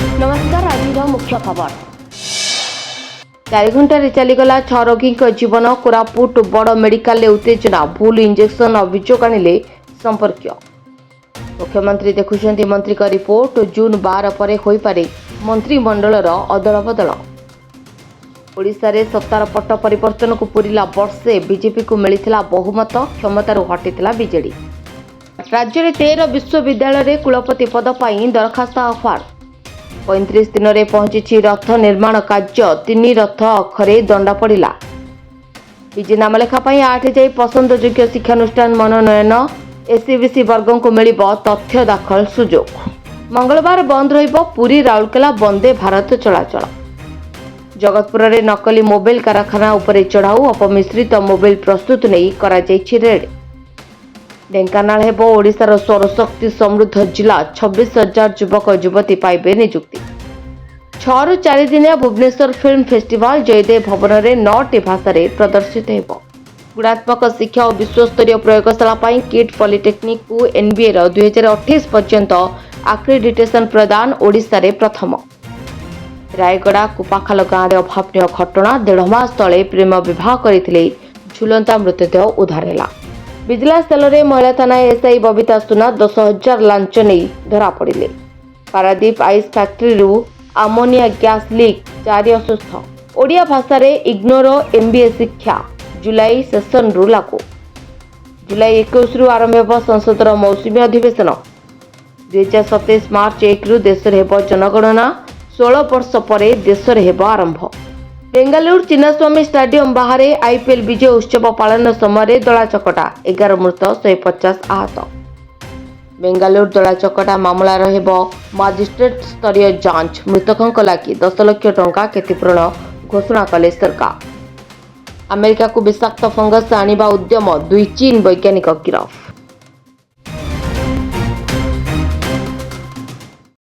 ନମସ୍କାର, ଆଜିର ମୁଖ୍ୟ ଖବର। 4 ଘଣ୍ଟାରେ ଚାଲିଗଲା ଛଅ ରୋଗୀଙ୍କ ଜୀବନ। କୋରାପୁଟ ବଡ଼ ମେଡିକାଲରେ ଉତ୍ତେଜନା। ଭୁଲ ଇଞ୍ଜେକ୍ସନ ଅଭିଯୋଗ ଆଣିଲେ ସମ୍ପର୍କୀୟ। ମୁଖ୍ୟମନ୍ତ୍ରୀ ଦେଖୁଛନ୍ତି ମନ୍ତ୍ରୀଙ୍କ ରିପୋର୍ଟ। ଜୁନ୍ 12 ପରେ ହୋଇପାରେ ମନ୍ତ୍ରିମଣ୍ଡଳର ଅଦଳ ବଦଳ। ଓଡ଼ିଶାରେ ସତ୍ତାର ପଟ୍ଟ ପରିବର୍ତ୍ତନକୁ ପୂରିଲା ବର୍ଷେ। ବିଜେପିକୁ ମିଳିଥିଲା ବହୁମତ, କ୍ଷମତାରୁ ହଟିଥିଲା ବିଜେଡି। ରାଜ୍ୟରେ 13 ବିଶ୍ୱବିଦ୍ୟାଳୟରେ କୁଳପତି ପଦ ପାଇଁ ଦରଖାସ୍ତ ଆହ୍ୱାନ। 35 ଦିନରେ ପହଞ୍ଚିଛି ରଥ ନିର୍ମାଣ କାର୍ଯ୍ୟ। ତିନି ରଥ ଅଖରେ ଦଣ୍ଡା ପଡ଼ିଲା। ପିଜି ନାମଲେଖା ପାଇଁ 8 ଯାଇ ପସନ୍ଦଯୋଗ୍ୟ ଶିକ୍ଷାନୁଷ୍ଠାନ ମନୋନୟନ। ଏସ୍ଇବିସି ବର୍ଗଙ୍କୁ ମିଳିବ ତଥ୍ୟ ଦାଖଲ ସୁଯୋଗ। ମଙ୍ଗଳବାର ବନ୍ଦ ରହିବ ପୁରୀ ରାଉରକେଲା ବନ୍ଦେ ଭାରତ ଚଳାଚଳ। ଜଗତପୁରରେ ନକଲି ମୋବିଲ କାରଖାନା ଉପରେ ଚଢ଼ାଉ। ଅପମିଶ୍ରିତ ମୋବିଲ ପ୍ରସ୍ତୁତ ନେଇ କରାଯାଇଛି ରେଡ୍। ଢେଙ୍କାନାଳ ହେବ ଓଡ଼ିଶାର ସୌରଶକ୍ତି ସମୃଦ୍ଧ ଜିଲ୍ଲା। 26,000 ଯୁବକ ଯୁବତୀ ପାଇବେ ନିଯୁକ୍ତି। 6ରୁ 4 ଦିନିଆ ଭୁବନେଶ୍ୱର ଫିଲ୍ମ ଫେଷ୍ଟିଭାଲ ଜୟଦେବ ଭବନରେ ନଅଟି ଭାଷାରେ ପ୍ରଦର୍ଶିତ ହେବ। ଗୁଣାତ୍ମକ ଶିକ୍ଷା ଓ ବିଶ୍ୱସ୍ତରୀୟ ପ୍ରୟୋଗଶାଳା ପାଇଁ କିଟ୍ ପଲିଟେକ୍ନିକକୁ ଏନ୍ବିଏର 2028 ପର୍ଯ୍ୟନ୍ତ ଆକ୍ରିଡିଟେସନ ପ୍ରଦାନ। ଓଡ଼ିଶାରେ ପ୍ରଥମ। ରାୟଗଡ଼ା କୁପାଖାଲ ଗାଁରେ ଅଭାବନୀୟ ଘଟଣା। ଦେଢ଼ ମାସ ତଳେ ପ୍ରେମ ବିବାହ କରିଥିଲେ, ଝୁଲନ୍ତା ମୃତଦେହ ଉଦ୍ଧାର ହେଲା। ଭିଜିଲାନ୍ସ ସେଲରେ ମହିଳା ଥାନା ଏସ୍ଆଇ ବବିତା ସୁନା 10,000 ଲାଞ୍ଚ ନେଇ ଧରାପଡ଼ିଲେ। ପାରାଦୀପ ଆଇସ୍ ଫ୍ୟାକ୍ଟ୍ରିରୁ ଆମୋନିଆ ଗ୍ୟାସ୍ ଲିକ୍, ଚାରି ଅସୁସ୍ଥ। ଓଡ଼ିଆ ଭାଷାରେ ଇଗ୍ନୋର ଏମ୍ବିଏ ଶିକ୍ଷା ଜୁଲାଇ ସେସନରୁ ଲାଗୁ। ଜୁଲାଇ 21ରୁ ଆରମ୍ଭ ହେବ ସଂସଦର ମୌସୁମୀ ଅଧିବେଶନ। 2027 ମାର୍ଚ୍ଚ 1ରୁ ଦେଶରେ ହେବ ଜନଗଣନା। 16 ବର୍ଷ ପରେ ଦେଶରେ ହେବ ଆରମ୍ଭ। ବେଙ୍ଗାଲୁରୁ ଚିନ୍ନାସ୍ୱାମୀ ଷ୍ଟାଡିୟମ ବାହାରେ ଆଇପିଏଲ୍ ବିଜୟ ଉତ୍ସବ ପାଳନ ସମୟରେ ଦଳାଚକଟା। 11 ମୃତ, 150 ଆହତ। ବେଙ୍ଗାଲୁରୁ ଦଳାଚକଟା ମାମଲାର ହେବ ମାଜିଷ୍ଟ୍ରେଟ୍ ସ୍ତରୀୟ ଯାଞ୍ଚ। ମୃତକଙ୍କ ଲାଗି 10 ଲକ୍ଷ ଟଙ୍କା କ୍ଷତିପୂରଣ ଘୋଷଣା କଲେ ସରକାର। ଆମେରିକାକୁ ବିଷାକ୍ତ ଫଙ୍ଗସ୍ ଆଣିବା ଉଦ୍ୟମ, ଦୁଇ ଚୀନ ବୈଜ୍ଞାନିକ ଗିରଫ।